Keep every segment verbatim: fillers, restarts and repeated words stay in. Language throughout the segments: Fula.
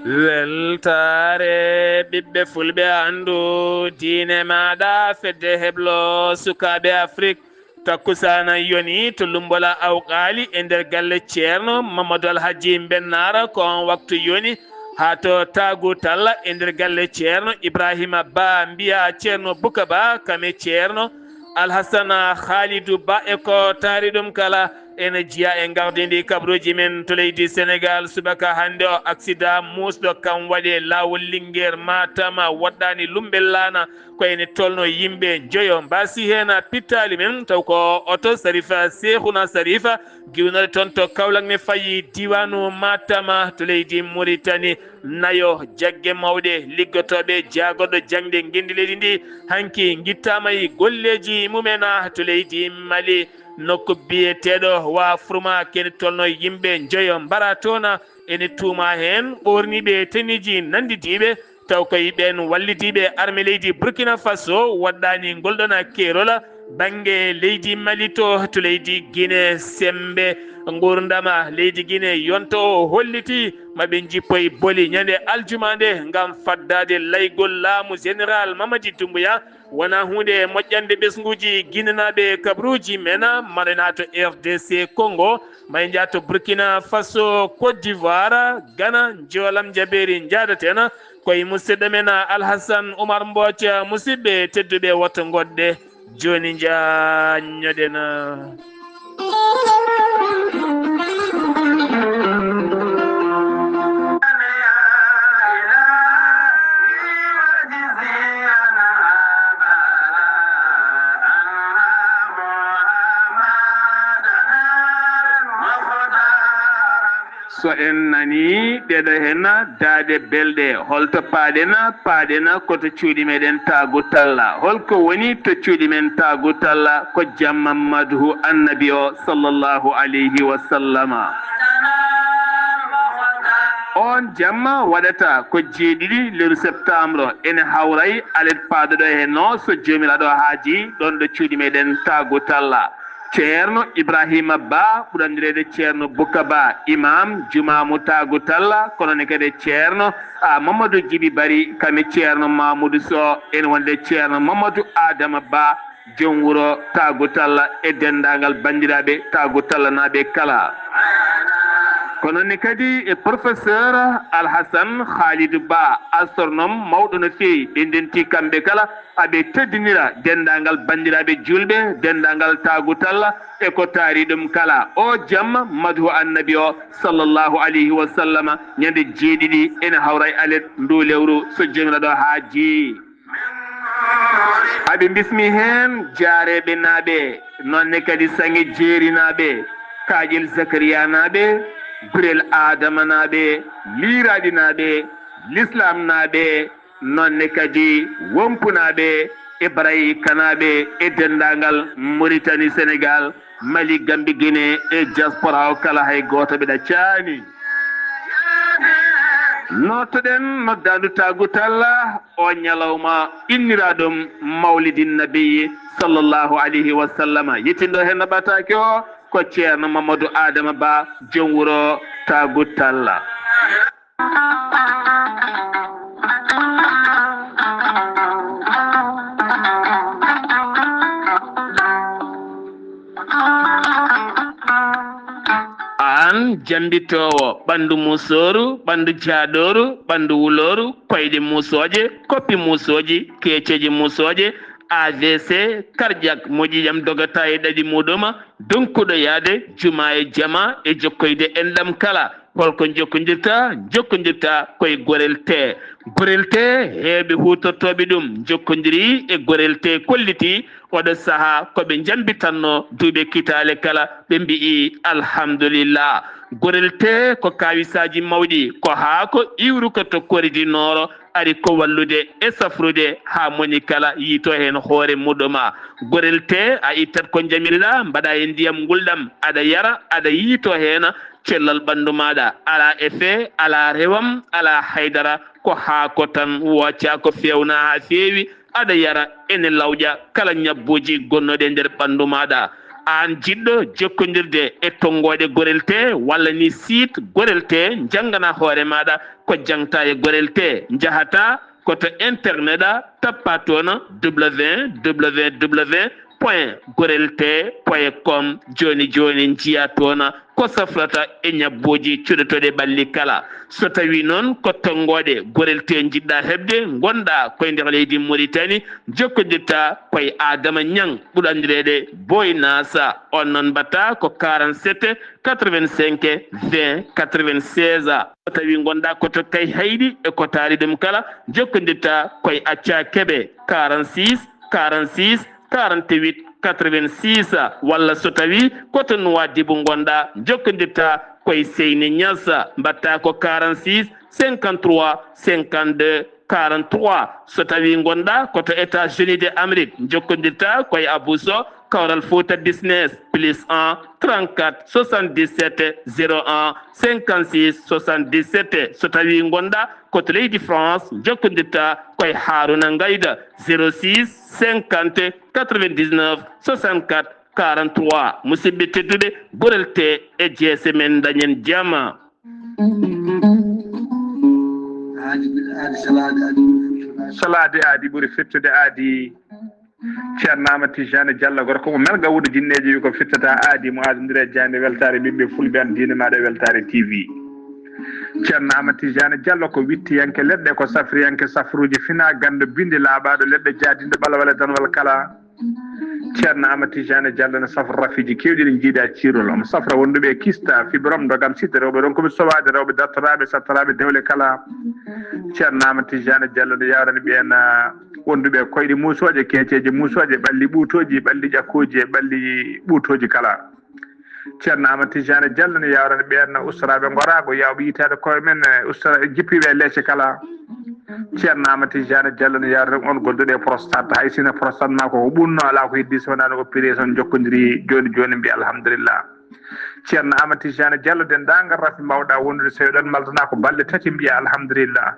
Weltaare ɓiɓɓe fulɓe, anndu diine maaɗa, fedde heblo sukaaɓe Afrik. Takkusaana yoni to Lummbola Awqaali e nder galle Ceerno Mamadou Alhaji Mbennaara, ko on waktu yoni. Haa to Taagu Talla e nder galle Ceerno Ibrahima Ba, mbiya Ceerno Buka Ba, kame Ceerno Alhasana Khalidou Ba e ko taari ɗum kala. Ene jeyaa e ngardiindi kabaruuji men to leydi Senegaal. Subaka hannde o, aksidaa muusɗo kam waɗi e laawol Lingeer Matam, woɗɗaani Lummbel Laana, ko ene tolno yimɓe njoyo. Mbaasi heen pittaali men, taw ko oto Sarifa Seehuna Sarifa, diwnooɗo toon to Kawlak, ne fayi diiwaanu Matam to leydi Muritani. Nayo jagge mawɗe liggotooɓe jaagorɗo jaŋde ngenndi leydi ndi hanki ngittaama e golleeji mumen to leydi Mali. Nokku biyeteeɗo Wa Furma, kene tolno yimɓe njoyo mbara toon, ene tuuma heen ɓoorniiɓe teniiji nanndidiiɓe, taw koye ɓeen wallidiiɓe arme leydi Burkina Faso woɗɗaani ngol ɗoon keerol bannge leydi Mali to, to leydi Gine. Semmbe nguurndam leydi Gine yonto o holliti ma ɓe njippoy boli ñande aljuma nde ngam faddaade laygol laamu Général Mamadi Doumbouya. Wonaa huunde moƴƴande ɓesnguuji ginenaaɓe kabaruuji men, ma en naato R D C Congo, ma en njaato Burkina Faso, Côte d'Ivoire, Ghana, Njoolam Jabeeri njaadaten. Koye musidɗo men Alhasan Umar Mbooc, musidɓe tedduɓe, woto ngoɗɗe. Jooni njaanñoɗen. So en nanii ɗeɗo heen daaɗe belɗe, holto paaɗen? Paaɗen ko to cuuɗi meɗen Taagu Talla. Holko woni to cuuɗi men Taagu Talla? Ko jamma madhu Annabi o, sallallahu alayhi wa sallama. On jamma waɗata ko jeeɗiɗi lewru septembre, ene hawray alet paaɗuɗo heen o, so Joomiraaɗo haaji, ɗoon ɗo cuuɗi meɗen Taagu Talla. Ceerno Ibrahima Ba, ɓuri anndireede Ceerno Bukka Ba, imam jumaamu Taagu Talla, kono ne kadi Ceerno, a, Mamadou Jibi Bari, kami Ceerno Mamoudou Sow, ene wonde Ceerno Mamadou Adama Ba, joom wuro Taagu Talla e denndaangal banndiraaɓe Taagu Tallanaaɓe kala. Kono ne kadi e professeur Alhasan Khalidou Ba, astronome mawɗo no feewi, ɓe ndenti kamɓe kala, aɓe teddinira denndaangal banndiraaɓe juulɓe, denndaangal Taagu Talla e ko taari ɗum kala. O jamma madhu Annabi o, sallallahu alayhi wa sallama, ñande jeeɗiɗi ene hawra e alet ndu lewru, so Joomiraaɗo haaji. Aɓe bismi heen Jaareeɓe naaɓe, noon ne kadi Saŋe Jeeri naaɓe, Kaaƴel Zakariya naaɓe, Gurel Aadama naaɓe, Liiraaɗi naaɓe, Lislaam naaɓe, noon ne kadi Wompunaaɓe e Baraykanaaɓe e denndaangal Muritani, Senegaal, Mali, Gambi, Gine e diaspora o kala, hay gooto ɓe ɗaccaani. Nootoɗen noddaandu Taagu Talla o ñalawma inniraaɗum Mawlidin Nabi sallallahu alayhi wa sallam. Yettinɗo heen no ɓataake o ko Ceerno Mamadou Adama Ba, joom wuro Taagu Talla. Aan jammbitoowo ɓanndu musooru, ɓanndu jaaɗooru, ɓanndu wulooru, koyɗe musooje, koppi musooji, keeceeje musooje, A V C, cardiaque, moƴƴi jam dogata e ɗaɗi muɗum, donkuɗo yaade juma e jama e jokkoyde enɗam kala. Holko njokkondirta? Njokkondirta koye Gorel Tee. Gorel Tee, heewɓe huutortooɓe ɗum njokkondiri e Gorel Tee, kolliti oɗo sahaa ko ɓe njambitanno duuɓe kitaale kala, ɓe mbi'i alhamdulillah. Gorel Tee ko kaawisaaji mawɗi, ko haako iwruka to Kori du Nord, ari ko wallude e safrude haa moni kala yiito heen hoore muɗum. Gorel Tee, a ittat ko njamiriɗaa, mbaɗa e ndiyam ngulɗam, aɗa yara, aɗa yiito heen cellal ɓanndu maaɗa. Alaa effet, alaa rewam, alaa haydara, ko haako tan, wooca ko feewna haa feewi, aɗa yara ene lawƴa kala ñabbuuji gonnooɗi e nder ɓanndu maaɗa. Aan jiɗɗo jokkondirde e tonngooɗe Gorel Tee walla ni site Gorel Tee, njanngana hoore maaɗa ko jaŋta e Gorel Tee. Njahata ko to internet a, tappa toon www point gorel tee point com. Jooni jooni njiya toon ko safrata e ñabbuuji cuɗotooɗi ɓalli kala. So tawii noon ko tonngooɗe Gorel Tee njiɗɗa heɓde, ngonɗa koye nder leydi Mauritanie, jokkondirta koye Adama Ñaŋ, ɓurɗo anndireede Boy Nasa. On noon mbaɗta ko quarante-sept quatre-vingt-cinq vingt quatre-vingt-seize. So tawii ngonɗa ko to Kayhayɗi e ko taari ɗum kala, jokkondirta koye Acca Kebe, quarante-six quarante-six quarante-huit quatre-vingt-six. Walla so tawii ko to Nuwaadibu ngonɗa, jokkondirta koye Seyni Ñas, mbaɗta ko quarante-six cinquante-trois cinquante-deux quarante-trois. So tawii ngonɗa ko to États-Unis de Amérique, jokkondirta koye Abou Sow, Kawral Fouta Business, plus un trente-quatre soixante-dix-sept zéro un cinquante-six soixante-dix-sept. So tawii ngonɗa ko to leydi France, jokkondirta koye Haruna Ngayda, zéro six cinquante quatre-vingt-dix-neuf soixante-quatre quarante-trois. Musidɓe tedduɓe, Gorel Tee e jeese men, dañen jama. Aadi, aadi, salaade, aadi ɓuri fettude. Salaade aadi ɓuri fettude aadi. Ceerno Amadou Tijani Diallo, gorko mo Melga Wuuro Jinneeji, wi ko fittata aadi mo aadondiri e jaaynde weltaare ɓiɓɓe fulɓe, an diine maaɗa e weltaare T V. Ceerno Amadou Tijani Diallo ko wittiyanke leɗɗe, ko safriyanke safruuji, fina ganndo bindi laaɓaaɗo leɗɗe, jaadinɗo ɓalwale danwal kala. Ceerno Amadou Tijani Diallo no safra rafiiji keewɗi ɗi njiida ciirol. Omo safra wonduɓe e kista, fibrome, dogal site, rewɓe ronkuɓe sowaade, rewɓe dartoraaɓe, sattoraaɓe dewle kala. Ceerno Amadou Tijani Diallo no yawrani ɓeen, ah, wonduɓe e koyɗe muusooje, keeceeje muusooje, ɓalli ɓuutooji, ɓalli ƴakkooji e ɓalli ɓuutooji kala. Ceerno Amadou Tijani Diallo no yawrani ɓeen ustoraaɓe ngoraagu, yawɓe yitaade koye men, eh, ustora-, jippiiɓe e leece kala. Ceerno Amadou Tijani Diallo no yawrani on gonduɗo e prostate, hay sinno prostate ma ko ko ɓunno, alaa ko heddi so wonaa no opéré, son jokkondiri jooni jooni, mbiya alhamdulillah. Ceerno Amadou Tijani Diallo, denndaangal rafi mbawɗa wondude, so eɗon maltana ko balɗe tati, mbiya alhamdulillah.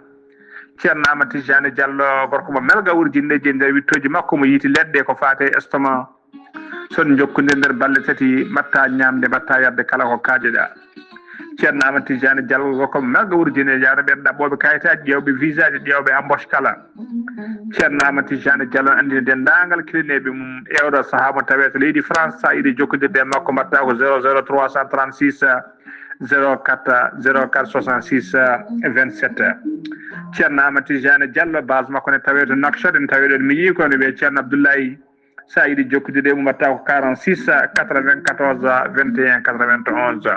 Ceerno Amadou Tijani Diallo, gorko mo Melga Wuuro Jinneeji, nder wittooji makko mo yiiti leɗɗe ko faate e estomac. Son jokkondir nder balɗe tati, mbatta ñaamde, mbatta yarde kala ko kaajoɗa. Ceerno Amadou Tijani Diallo, gorko mo Melga Wuuro Jinneeji, yawna ɓeen ɗaɓɓooɓe kayitaaji, ƴeewɓe visaaji, ƴeewɓe embauche kala. Ceerno Amadou Tijani Diallo anndini denndaangal kilineeɓe mum e oɗo sahaa mo tawee to leydi France, sa yiɗi jokkondirde e makko, mbatta ko zéro zéro trois cent trente-six zéro quatre zéro quatre soixante-six vingt-sept. Ceerno Amadou Tijani Diallo, base makko ne tawee to Nouakchott, ne tawee ɗon mi yii ko ne wiyee Ceerno Abdoulaye. Sa yiɗi jokkude e mum, mbatta ko quarante-six quatre-vingt-quatorze vingt et un quatre-vingt-onze.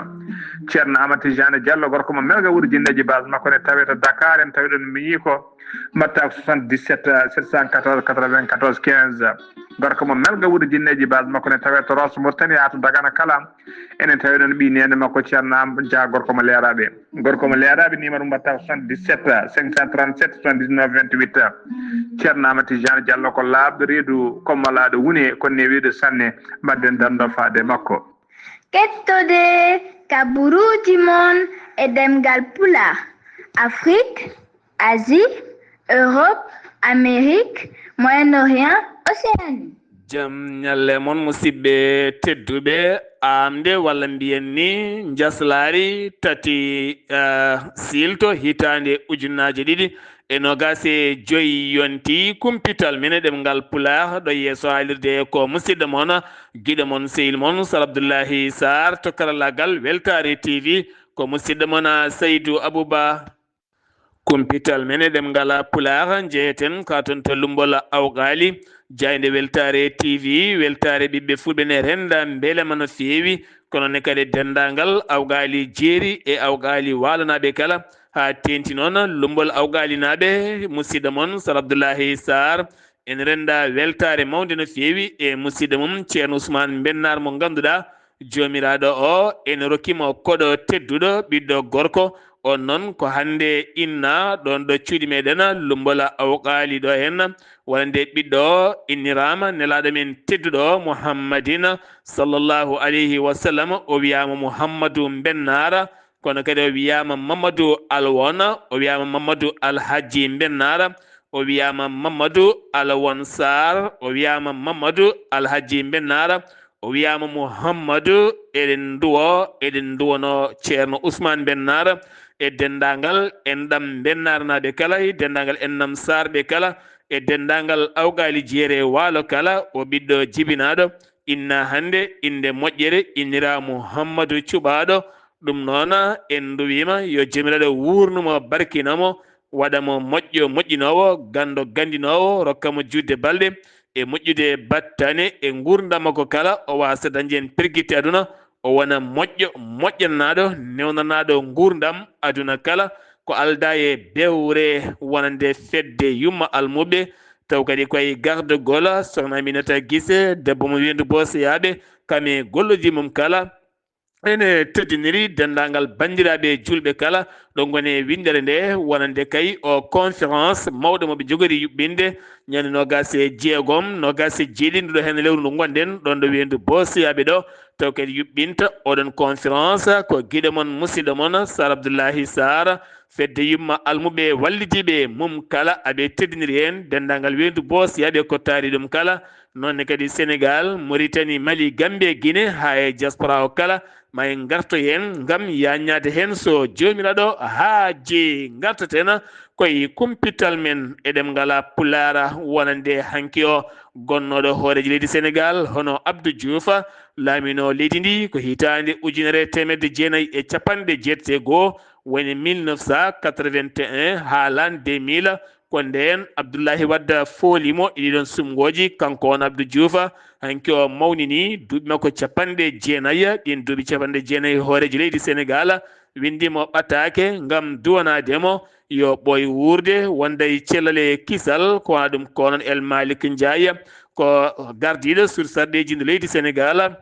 Ceerno Amadou Tijani Diallo, gorko mo Melga Wuuro Jinneeji, base makko ne tawee to Dakar, en tawi ɗon mi yii ko, mbatta ko soixante-dix-sept sept cent quatorze quatre-vingt-quatorze quinze. Gorko mo Melga Wuuro Jinneeji, base makko ne tawee to Rosso Mauritanie, haa to Dagana kala. Enen tawi ɗon ɓii neene makko Ceerno Am Dia, gorko mo Leeraaɓe. Gorko mo Leeraaɓe, numéro mbatta ko soixante-dix-sept cinq cent trente-sept soixante-dix-neuf vingt-huit. Ceerno Amadou Tijani Diallo ko laaɓɗo reedu, ko malaaɗo wune, ko newiiɗo sanne. Mbaɗden dando faade makko. Kettode kaburuuji mon e ɗemngal Pulaar, Afrik, Asie, Europe, Amérique, Moyen-Orient, Océanie. Jam ñalle mon, musidɓe tedduɓe. Aamde, walla mbiyen ni njaslaari tati, eh, siilto hitaande ujunaaje ɗiɗi e noogaas e joy yonti. Kumpital men e ɗemngal Pulaar ɗo yeeso haalirde ko musidɗo mon, giɗo mon, sehil mon, Sar Abdullahi Sarr to karallaagal Weltaare T V. Ko musidɗo mon, ah, Saydu Abuba. Kumpital men e ɗemngal Pulaar, njeheten ka toon to Lummbol Awqaali, jaaynde Weltaare T V. Weltaare ɓiɓɓe fulɓe ne rennda mbelema no feewi, kono ne kadi denndaangal Awqaali Jeeri e Awqaali Waalonaaɓe kala, haa teeŋti noon Lummbol Awqaalinaaɓe, musidɗo mon Sar Abdullahi Sarr. Ene rennda weltaare mawnde no feewi e musidɗo mum Ceerno Usmaan Mbennaar, mo ngannduɗaa Joomiraaɗo o ene rokki mo koɗo tedduɗo, ɓiɗɗo gorko. On noon ko hannde inna ɗoon ɗo cuuɗi meɗen Lummbol Awqaali ɗo heen. Wonande ɓiɗɗo o inniraama Nelaaɗo men tedduɗo o Muhammadin sallallahu alayhi wa sallam, o wiyaama Muhammadu Mbennaar, kono kadi o wiyaama Mamadou Alwona, o wiyaama Mamadou Alhajji Mbennaar. O wiyaama Mamadou Alawon Sarr, o wiyaama Mamadou Alhaji Mbennaara, o wiyaama Mouhammadou, eɗen nduwo, eɗen nduwono Ceerno Ousmane Mbennaara, e denndaangal enɗam Mbennaarnaaɓe kala, e denndaangal enɗam Sarrɓe kala, e denndaangal awqaali jeere waalo kala, o ɓiɗɗo jibinaaɗo, inna hannde innde moƴƴere, innira Mouhammadou Cuɓaaɗo. Ɗum noon, en nduwiima yo Joomiraaɗo wuurnu mo, barkina mo, waɗa mo moƴƴo moƴƴinoowo, ganndo ganndinoowo, rokka mo juutde balɗe e moƴƴude battane e nguurndam makko kala, o waasa dañde heen pergitte aduna, o wona moƴƴo moƴƴananaaɗo, newnanaaɗo nguurndam aduna kala, ko aldaa e bewre wonande fedde yumma almuɓɓe, taw kadi ko e gardagol Sokhna Aminata Guissé, debbo mo Weendu Boosiyaaɓe, kam e golloji mum kala, ene teddiniri denndaangal banndiraaɓe juulɓe kala, ɗo ngoni e winndere nde, wonande kay o conférence mawɗo mo ɓe njogori yuɓɓinde ñande noogaas e jeegom, noogaas e jeeɗiɗi nduɗo heen lewru ndu ngonɗen, ɗoon ɗo Weendu Boosiyaaɓe ɗo, taw kadi yuɓɓinta oɗon conférence ko giɗo mon, musidɗo mon, Sar Abdullahi Sarr, fedde yumma almuɓe wallidiiɓe mum kala, aɓe teddiniri heen denndaangal Weendu Boosiyaaɓe ko taari ɗum kala, noon ne kadi Senegaal, Moritani, Mali, Gambie, Guinée, haa e diaspora o kala, ma en ngarto heen ngam yaañaade heen so Joomiraaɗo haaji. Ngartaten ko e kumpital men e ɗemngal Pulaar wonande hanki o gonnooɗo hooreejo leydi Senegaal, hono Abdou Diouf, laamino leydi ndi ko hitaande ujunere e teemedde jeenayi e capanɗe jeetati e goo, woni mille neuf cent quatre-vingt-un haa l'an deux mille. Ko ndeen Abdullahi Wadda fooli mo e ɗiɗon sumngooji, kanko on Abdou Diouf, hanki o mawnini duuɓi makko capanɗe jeenayi, ɗiin duuɓi capanɗe jeenayi hooreejo leydi Senegaal, winndi mo ɓataake ngam duwanaade mo yo ɓooy wuurde, wonda e cellal e kisal, ko wona ɗum Colonel El Malick Ndiaye, ko gardiiɗo suudu sarɗiiji ndu leydi Senegaal.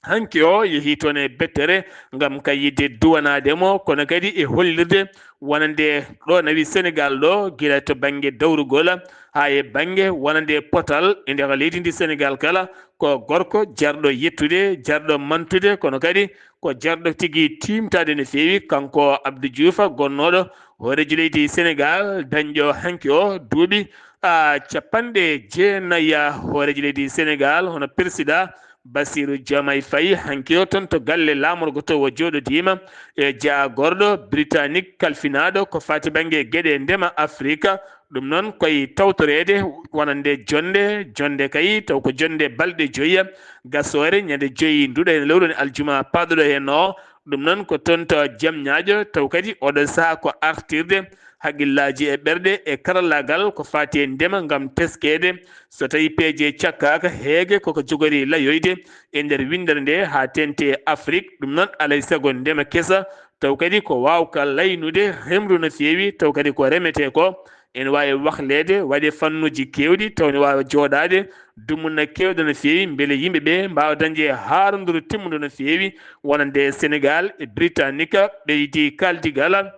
Hanki o yehii toon e bettere ngam kay yiɗde duwanaade mo, kono kadi e hollirde wonande ɗo nawi Senegaal ɗo, gila to bannge dawrugol haa e bannge wonande potal e nder leydi ndi Senegaal kala, ko gorko jarɗo yettude, jarɗo mantude, kono kadi ko jarɗo tigi tiimtaade no feewi, kanko Abdou Diouf, gonnooɗo hooreejo leydi Senegaal, dañɗo hanki o duuɓi, a, capanɗe jeenayi hooreejo leydi Senegaal, hono Persidaa Bassirou Diomaye Faye, hanki o toon to galle laamorgo to o jooɗodiima, e jaagorɗo Britannique kalfinaaɗo ko faati bannge geɗe ndema Afrika. Ɗum noon ko e tawtoreede wonande jonnde, jonnde kay taw ko jonnde balɗe joyi, gasoore ñande joyi nduɗo heen lewru ni aljuma paaɗuɗo heen o. Ɗum noon ko toon to Jamñaajo, taw kadi oɗo sahaa ko artirde haqqillaaji e ɓerɗe e karallaagal ko faati e ndema ngam teskeede so tawii peeje cakkaaka, heege koko jogori layoyde e nder winndere nde haa teeŋti e Afrik. Ɗum noon alaa e sago ndema kesa, taw kadi ko waawka laynude, remru no feewi, taw kadi ko remetee ko, ene waawi wahleede, waɗee fannuuji keewɗi, taw ene waawa jooɗaade dumunna keewɗo no feewi, mbele yimɓe ɓe mbaawa dañde haaronduru timmundu no feewi, wonande Senegaal e Britannique ɓeydi kaaldigal.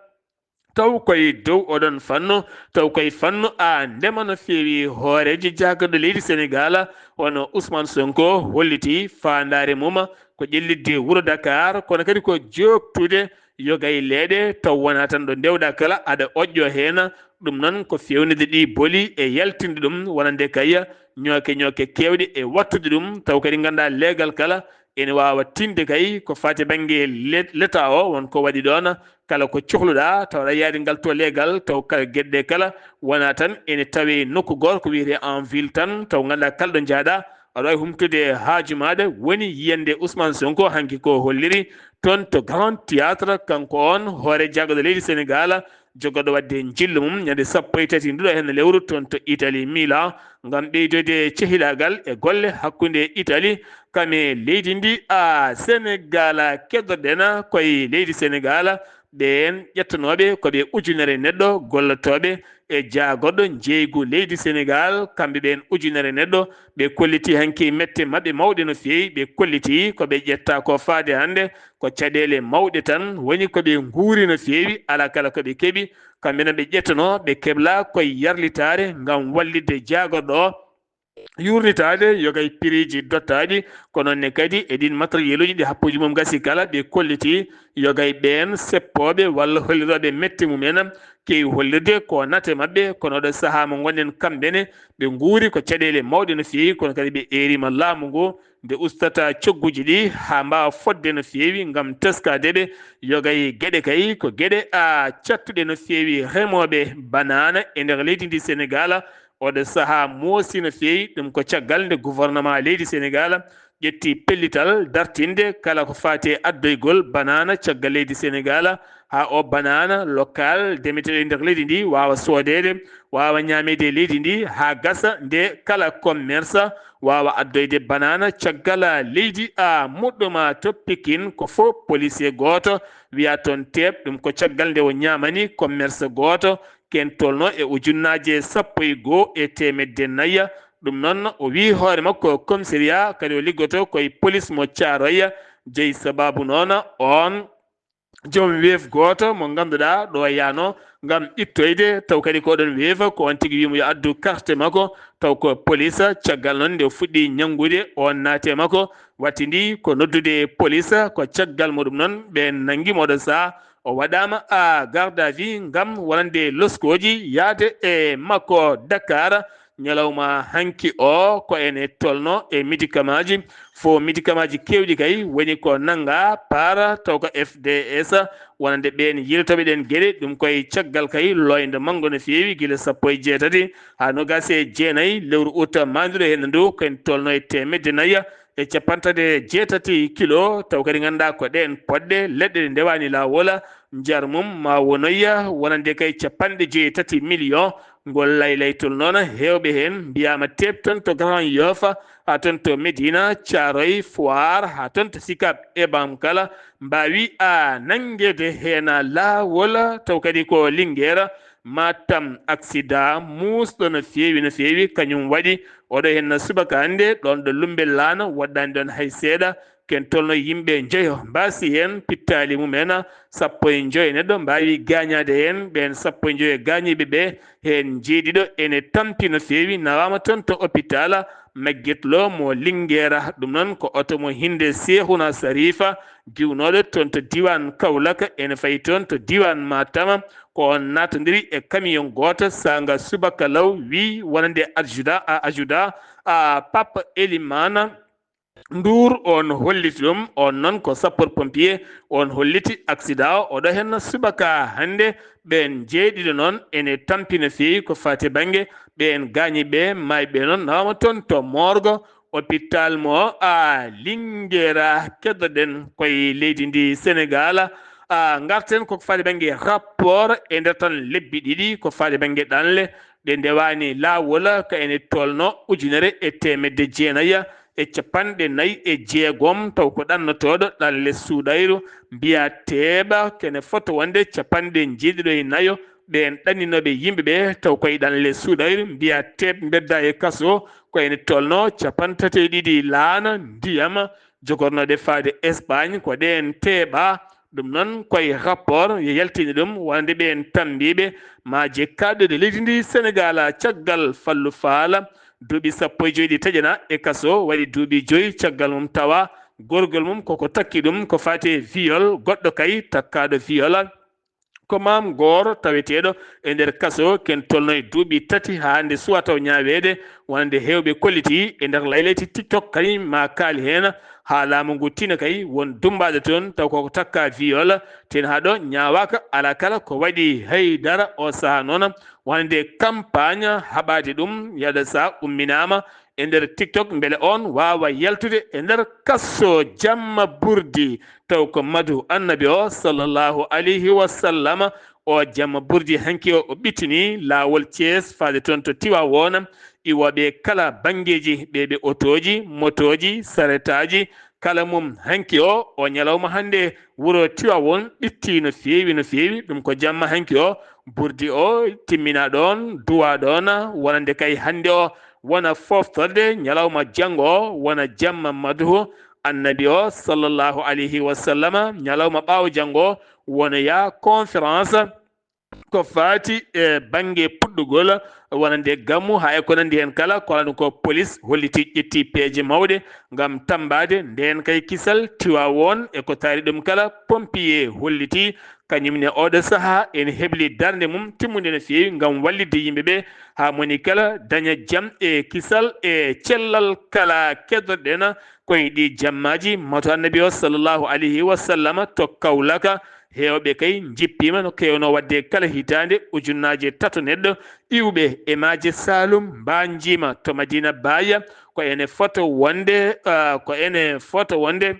Taw koye dow oɗon fannu, taw koye fannu a ndema no feewi, hooreejo jaagorɗo leydi Senegaal, hono Ousmane Sonko, holliti faandaare mum ko ƴellitde wuro Dakar, kono kadi ko jooktude yoga e leeɗe, taw wonaa tan ɗo ndewɗaa kala aɗa oƴƴoo heen. Ɗum noon ko feewnude ɗi boli e yaltinde ɗum wonande kay ñooke ñooke keewɗe e wattude ɗum, taw kadi nganndaa leegal kala ene waawa tinde kay ko faati bannge le-, leta o, won ko waɗi ɗoon, kala ko cohluɗaa, taw aɗa yaadi ngal to leegal, taw kala geɗe ɗe kala wonaa tan ene tawee nokku gooto ko wiyetee en ville tan, taw nganndaa kala ɗo njahɗaa, aɗa waawi humtude haaju maaɗa. Woni yiyannde Ousmane Sonko hanki ko holliri toon to Grand Théâtre, kanko on hoore jaagorɗo leydi Senegaal, jogorɗo waɗde njillu mum ñande sappo e tati nduɗo heen lewru toon to Italie, Milan, ngam ɓeydoyde cehilaagal e golle hakkunde Italie kam e leydi ndi. A Senegaal, keddorɗen koye leydi Senegaal, ɓeen ƴettanooɓe ko ɓe ujunere neɗɗo gollotooɓe e jaagorɗo njeeygu leydi Senegaal, kamɓe ɓeen ujunere neɗɗo, ɓe kolliti hanki mette maɓɓe mawɗe no feewi, ɓe kolliti ko ɓe ƴetta ko faade hannde ko caɗeele mawɗe tan woni ko ɓe nguuri no feewi, alaa kala ko ɓe keɓi. Kamɓe noon ɓe ƴettanoo, ɓe keblaa koye yarlitaare ngam wallitde jaagorɗo o. yurnitaade yogay piriiji dottaaɗi, ko noon ne kadi e ɗiin matériel uji ɗi happuuji mum gasi kala, ɓe kolliti yogay ɓeen seppooɓe walla hollirooɓe mette mumen, keewi hollirde ko nate maɓɓe, kono oɗo sahaa mo ngonɗen kamɓe ne, ɓe nguuri ko caɗeele mawɗe no feewi, kono kadi ɓe eeriima laamu ngu, nde ustata cogguji ɗi haa mbaawa fodde no feewi ngam teskaade ɓe. Yogay geɗe kay ko geɗe a cattuɗe no feewi remooɓe banaana e nder leydi ndi Senegaal. Oɗo sahaa moosi no feewi, ɗum ko caggal nde gouvernement leydi Senegaal ƴetti pellital dartinde kala ko faati e addoygol banaana caggal leydi Senegaal, haa o banaana local demeteeɗo e nder leydi ndi waawa soodeede, waawa ñaameede e leydi ndi haa gasa nde kala commerce waawa addoyde banaana caggal leydi a muɗɗuma to Pikin ko fof policier gooto wiya toon teeɓ, ɗum ko caggal nde o ñaamani commerce gooto ken tolno e ujunnaaje sappo e goo e teemedde nayi. Ɗum noon o wii hoore makko commissariat kadi o liggoto koye police mo Caaroy. Jeyi sababu noon oon joom weef gooto mo ngannduɗaa ɗo yaano ngam ittoyde, taw kadi ko oɗon weefa ko on tigi wiimo yo addu carte makko, taw ko police. Caggal noon nde o fuɗɗi ñanngude, on naati e makko, wattindi ko noddude police. Ko caggal muɗum noon ɓe nanngi mo oɗo sahaa, o waɗaama a garde à vue ngam wonande loskooji yaade e makko Dakar. Ñalawma hanki o ko ene tolno e médicamentji, fo médicamentji keewɗi kay woni ko nannga par taw ko F D S, wonande ɓeen yiltooɓe ɗeen geɗe. Ɗum koye caggal kay looyde manngo no feewi, gila sappo e jeetati haa noogaas e jeenayi lewru ut maanduɗo heen ndu, ko en tolno e teemedde nayi e capanɗe jeetati kilo, taw kadi ngannduɗaa ko ɗeen poɗɗe leɗɗe ɗe ndewaani laawol, njar mum ma wonoya wonande kay capanɗe jeetati million. Ngol laylaytol noon, heewɓe heen mbiyaama teeɓ toon to Grand Yoff, haa toon to Médina, Thiaroye, Foire, haa toon to Sicap Urbam kala, mbaawi a nanngeede heen laawol, taw kadi ko Linguère, Matam, accident muusɗo no feewi, no feewi, kañum waɗi oɗo heen subaka hannde, ɗoon ɗo Lumbe Laana, woɗɗaani ɗoon hay seeɗa, ken tolno yimɓe njoyo mbaasi heen pittaali mumen, sappo e njoyo neɗɗo mbaawi gaañaade heen, ɓeen sappo e njoyo gaañiiɓe ɓe, heen jeeɗiɗo ene tampi no feewi, nawaama toon to hôpital Maguette Lo mo Linguère. Ɗum noon ko oto mo Hinde Seehuna Sarifa, diwnooɗo toon to diiwaan Kaolack, ene fayi toon to diiwaan Matam. Ko on naatondiri e camion gooto saanga subaka law, wii wonande adjudant, a adjudant, a Pape Elimane Ndour, on holliti ɗum, on noon ko sapeur pompier, on holliti accident o, oɗo heen subaka hannde. Ɓeen jeeɗiɗo noon ene tampi no feewi ko faati bannge ɓeen gaañiiɓe, maayɓe noon nawaama toon to morgue hôpital mo a Linguère. Keddoɗen koye leydi ndi Senegaal, a ngarten koko faati bannge rapport e nder tan lebbi ɗiɗi ko faati bannge ɗanle ɗe ndewaani laawol, ka ene tolno ujunere e teemedde jeenayi e capanɗe nayi e jeegom, taw ko ɗannotooɗo ɗanle suuɗayru mbiya teeɓa, kene fota wonde capanɗe jeeɗiɗo e nayo ɓeen ɗanninooɓe yimɓe ɓe, taw koye ɗanle suuɗayru mbiya teeɓ mbedda e kaso, ko ene tolno capanɗe tati e ɗiɗi laana ndiyam jogornooɗe faade Espagne, ko ɗeen teeɓa. Ɗum noon koye rapport yo yaltini ɗum, wonande ɓeen tambiiɓe maaje kaaɗɗuɗe leydi ndi Senegaal caggal Fallu Faala, duuɓi sappo e joy ɗi taƴana e kaso, waɗi duuɓi joy caggal mum tawa gorgol mum koko takki ɗum ko faati e viol, goɗɗo kay takkaaɗo viol. Ko maam gooro taweteeɗo e nder kaso, ken tolno e duuɓi tati haa hannde suwa taw ñaaweede, wonande heewɓe kolliti e nder laylayti TikTok kadi ma kaali heen, haa laamu ngu tina kay won dummbaaɗo toon taw koko takka viol, ten haa ɗo ñaawaaka alaa kala ko waɗi haydara o sahaa noon, wonande campagne haɓaade ɗum yaada sa umminaama e nder TikTok mbele on waawa yaltude e nder kaso. Jamma burdi taw ko madu annabi o sallallahu alayhi wa sallam. O jamma burdi hanki o, o ɓittini laawol Thiès faade toon to Tiwaawoon. Iwooɓe kala banngeeji, ɓe ɓe otooji, motooji, saretaaji, kala mum hanki o, o ñalawma hannde wuro Tiwaawoon ɓitti no feewi, no feewi. Ɗum ko jamma hanki o, burdi o timmina ɗoon, duwa ɗoon, wonande kay hannde o wona foftorde, ñalawma janngo o wona jamma madhu annabi o sallallahu alayhi wa sallama, ñalawma ɓaawo janngo o wonoya conférence ko faati e bannge puɗɗugol wonande gammu, haa e ko nanndi heen kala, ko waɗa ɗum ko polis holliti, ƴetti peeje mawɗe ngam tammbaade ndeen kay kisal. Tiwaawoon e ko taari ɗum kala, pompier holliti kañum ne ooɗo sahaa ene hebli darnde mum timmunde no feewi ngam wallitde yimɓe ɓe, haa moni kala daña jam e kisal e cellal. Kala keddorɗen koye ɗi jammaaji, mato Annabi o sallallahu alayhi wa sallama to Kawlaka, heewɓe kay njippiima no keewnoo waɗde kala hitaande, ujunnaaje tato neɗɗo iwɓe e maaje Saalum mbaanjiima to Madina Baaya, ko ene fota wonde, ah, ko ene fota wonde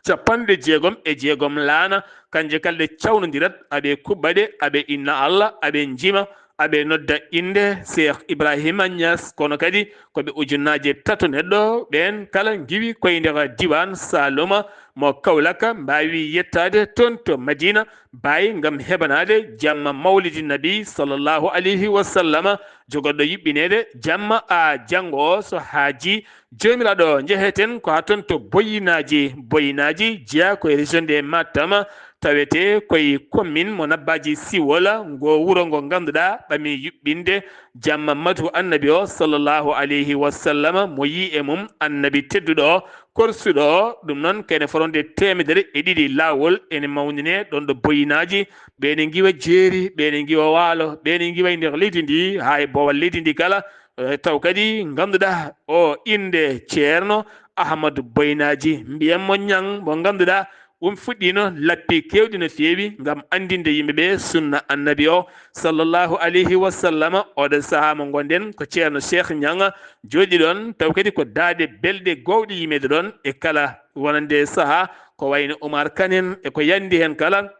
capanɗe jeegom e jeegom laana, kanje kala ɗe cawnondirat, aɓe kuɓɓa ɗe, aɓe inna Allah, aɓe njima, aɓe nodda innde Cheikh Ibrahima Niass. Kono kadi ko ɓe ujunnaaje tato neɗɗo ɓeen kala ngiwi koye nder diwan Saaluma mo Kawlaka mbaawi yettaade toon to Madina Baay ngam heɓanaade jamma Mawlidi Nabi sallallahu alayhi wa sallama, jogorɗo yuɓɓineede jamma a janngo o so haaji Joomiraaɗo, njeheten ko haa toon to Boyinaaji. Boyinaaji jeyaa ko e région de Matam, tawetee ko e commune mo Nabbaaji Siwol, ngo wuro ngo ngannduɗaa ɓami yuɓɓinde jamma matu Annabi o sallallahu alayhi wa sallam, mo yii e mum Annabi tedduɗo o, korsuɗo o. Ɗum noon, ko ene fota wonde teemedere e ɗiɗi laawol ene mawninee ɗoon ɗo Boyinaaji. Ɓe ene ngiwa jeeri, ɓe ene ngiwa waalo, ɓe ene ngiwa e nder leydi ndi, haa e boowal leydi ndi kala. Eh, taw kadi ngannduɗaa o innde Ceerno Ahmadu Boynaaji, mbiyen mo Ñaŋ, mo ngannduɗaa um fuɗɗiino lappi keewɗi no feewi ngam anndinde yimɓe ɓe sunna Annabi o sallallahu alayhi wa sallam. Oɗo sahaa mo ngonɗen ko Ceerno Cheikh Ñaŋ jooɗi ɗoon, taw kadi ko daaɗe belɗe goowɗe yimeede ɗoon e kala wonande sahaa, ko wayno Umar Kan en e ko yanndi heen kala.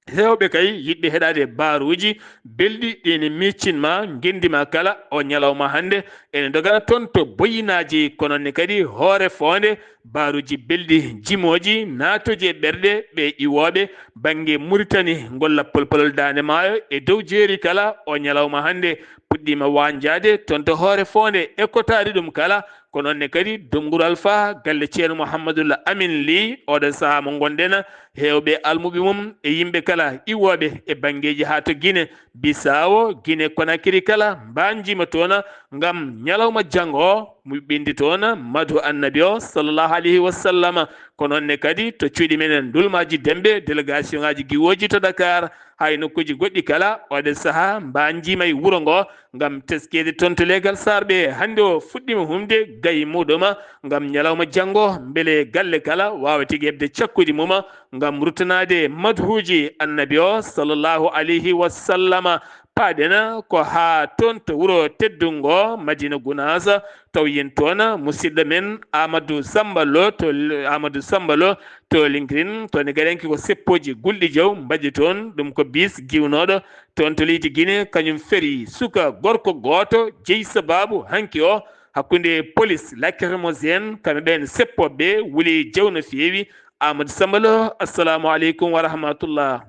Heewɓe kay yiɗɓe heɗaade baaruuji belɗi ɗi ne miiccin ma ngenndi ma kala, o ñalawma hannde ene dogana toon to Boyinaaji, ko noon ne kadi hoore foonde baaruuji belɗi jimooji naatooji e ɓerɗe ɓe iwooɓe bannge Muritani, ngolla polpolol Daande Maayo e dow jeeri kala. O ñalawma hannde puɗɗiima waanjaade toon to hoore foonde e ko taari ɗum kala. Ko noon ne kadi Dunngural Faa galle Ceerno Muhammadul Amin Lih, oɗo sahaa mo ngonɗen, heewɓe almuɓe mum e yimɓe kala iwooɓe e banngeeji haa to Gine Bisaawo, Gine Konakiri kala mbaanjiima toon ngam ñalawma janngo o, yuɓɓinde toon madu Annabi o sallallahu alayhi wa sallam. Ko noon ne kadi to cuuɗi men Ndulmaaji Demmbe, délégation ngaaji giwooji to Dakar, haa e nokkuuji goɗɗi kala, oɗo sahaa mbaanjiima e wuro ngo ngam teskeede toon to leegal Saarɓe. Hannde o fuɗɗiima humde gayi muuɗum ngam ñalawma janngo, mbele galle kala waawa tigi heɓde cakkuuji mum ngam ruttanaade madhuuji Annabi o sallallahu alayhi wa sallama. Paaɗen ko haa toon to wuro teddungo Madina Gunaas, taw yen toon musidɗo men Amadou Samba Lo to, Amadou Samba Lo to Linkirin, toon e gaɗanki ko seppooji gulɗi jaw mbaɗi toon, ɗum ko bis giwnooɗo toon to leydi Gine, kañum feri suka gorko gooto jeyi sabaabu hanki o hakkunde polis lacrymogène, kamɓe ɓeen seppooɓe wuli jaw no feewi. Amadou Samba Lo, assalamu aleykum wa rahmatullah.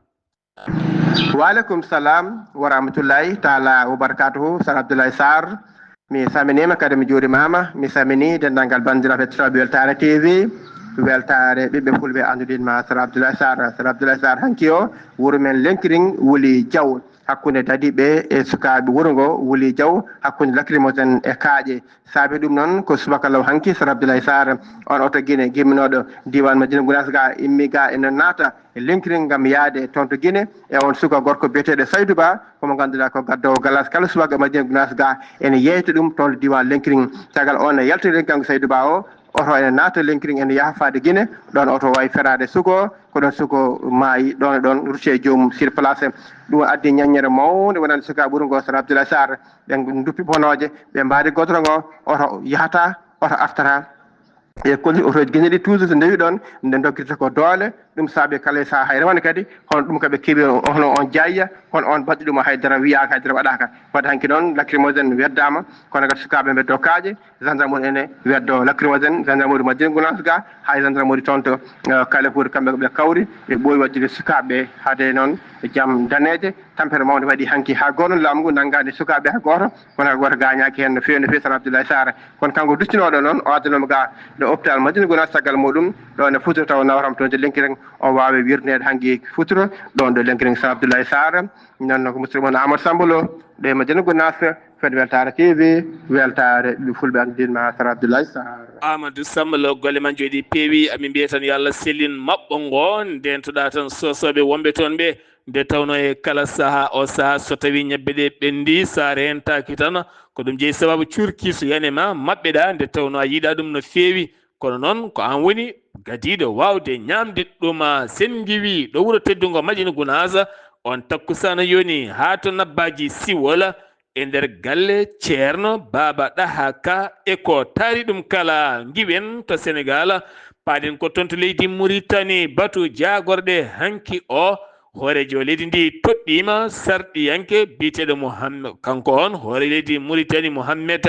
Waaleykum salam wa rahmatullahi taala wa barakatuhu. Sar Abdoulaye Sarr, mi salminiima kadi mi juurimaama. Mi salminii denndaangal banndiraaɓe heɗotooɓe Weltaare T V, Weltaare ɓiɓɓe fulɓe annduɗen ma Sar Abdoulaye Sarr. Sar Abdoulaye Sarr, hanki o wuro men Lenkirin wuli jaw hakkunde dadiiɓe e sukaaɓe wuro ngo wuli jaw hakkunde lacrymogène e kaaƴe. Saabi ɗum noon ko subaka law hanki Sar Abdoulaye Sarr, on oto Gine gimminooɗo diiwaan Madina Gunaas ga immi ga ene naata Lenkirin ngam yahde toon to Gine e on suka gorko biyeteeɗo Saydou Ba, ko mo ngannduɗaa ko gaddoowo galas kala subaka Madina Gunaas ga ene yeeyta ɗum toon to diiwaan Lenkirin. Caggal o ne yaltiri kanko Saydou Ba o, oto ene naata Lenkirin ene yaha faade Gine, ɗoon oto wawi feraade suka o, ko ɗoon suka o maayi, ɗoon e ɗoon rutti e joomum sur place. Ɗum addi ñaññere mawnde wonande sukaaɓe wuro ngo Sar Abdoulaye Sarr, ɓe duppi bonooje, ɓe mbaadi godoro ngo, oto yahata, oto artata. E kolli oto Gine ɗi toujours so ndewi ɗoon, nde doggirta ko doole, ɗum saabi kala e sahaa hayre wonde kadi, hono ɗum ka ɓe keewi, hono on Jaayya, hono on baɗɗo ɗum haydara wiyaaka, haydara waɗaaka. Wadde hanki noon lacrymogène weddaama, kono kadi sukaaɓe mbeddoo kaaƴe, gendarmerie ene weddoo lacrymogène, gendarmerie Madina Gunaas ga, hay gendarmerie toon to, eh, Kalifour, kamɓe ko ɓe kawri, ɓe ɓooyi waɗdude sukaaɓe ɓe, haade noon jam daneeje, tampere mawnde waɗi hanki. Haa gooto laamu ngu nanngaani sukaaɓe haa gooto, kono haa gooto gaañaaki heen no feewi, no feewi, Sar Abdoulaye Sarr. Kono kanko duttinooɗo noon, o addanooma ga ɗo hôpital Madina Gunaas, caggal muɗum, ɗo ne Fuuta taw nawram toon to Lenkirin, O waawi wirneede hannki futuro ɗoon ɗo Lenkirin Sa Abdoulaye Sarr. Noon ko musidɗo mon Amadou Samba Lo, ɗo e Madina Gounass, fedde weltaare T V, weltaare ɓe fulɓe ak din ma Sara Abdoulaye Sarr. Amadou Samba Lo, golle ma njooɗi peewi. Amin mbiya tan yo Allah sellin maɓɓo ngo ndentoɗa tan sosooɓe wonɓe toon ɓe, nde tawno e kala saha o saha so tawi ñebbe ɗe ɓendi, sa rentaki tan ko ɗum jeyi sababu curki so yani ma maɓɓeɗa, nde tawno a yiɗa ɗum no feewi. Kono noon ko an woni gadiiɗo waawde ñaamde ɗum. Sen ngiwi ɗo wuro teddungo Madina Gunaas, on takkusaana yoni haa to Nabbaaji Siwol e nder galle Ceerno Baaba Ɗaha Ka e ko taari ɗum kala. Ngiwen to Senegaal, paaɗen ko toon to leydi Muritani, batu jaagorɗe hanki o. Hooreejo leydi ndi toɗɗiima sarɗiyanke biyeteeɗo Muhammad, kanko on hoore leydi Muritani, Muhammad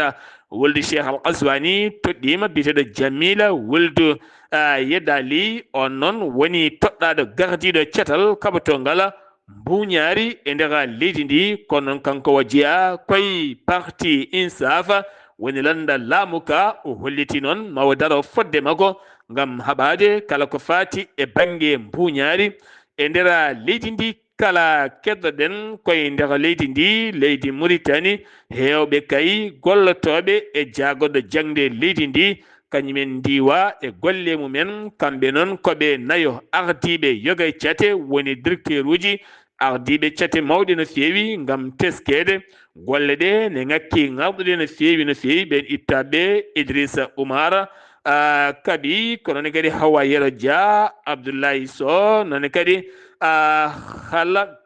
Wuldu Cheikh Al Qaswani, toɗɗiima biyeteeɗo Jamila Wuldu, ah, Yedali. On noon woni toɗɗaaɗo gardiiɗo catal kaɓotongal mbuuñaari e nder leydi ndi. Kono noon kanko o jeyaa koye parti Insafa woni lannda laamu ka. O holliti noon ma o daro fodde makko ngam haɓaade kala ko faati e bannge mbuuñaari e nder leydi ndi. Kala keɗoɗen koye nder leydi ndi, leydi Muritani, heewɓe kay gollotooɓe e jaagorɗo jaŋde leydi ndi, kañumen ndiwa e golle mumen. Kamɓe noon ko ɓe nayo ardiiɓe yoga e cate woni directeuruuji, ardiiɓe cate mawɗe no feewi ngam teskeede golle ɗe ne ŋakki ŋarɗude no feewi, no feewi. Ɓeen ittaaɓe Idrissa Oumar, ah, Kaɓi, ko noon kadi Hawa Yero Dia, Abdoulaye Sow, noon kadi, ah, Hala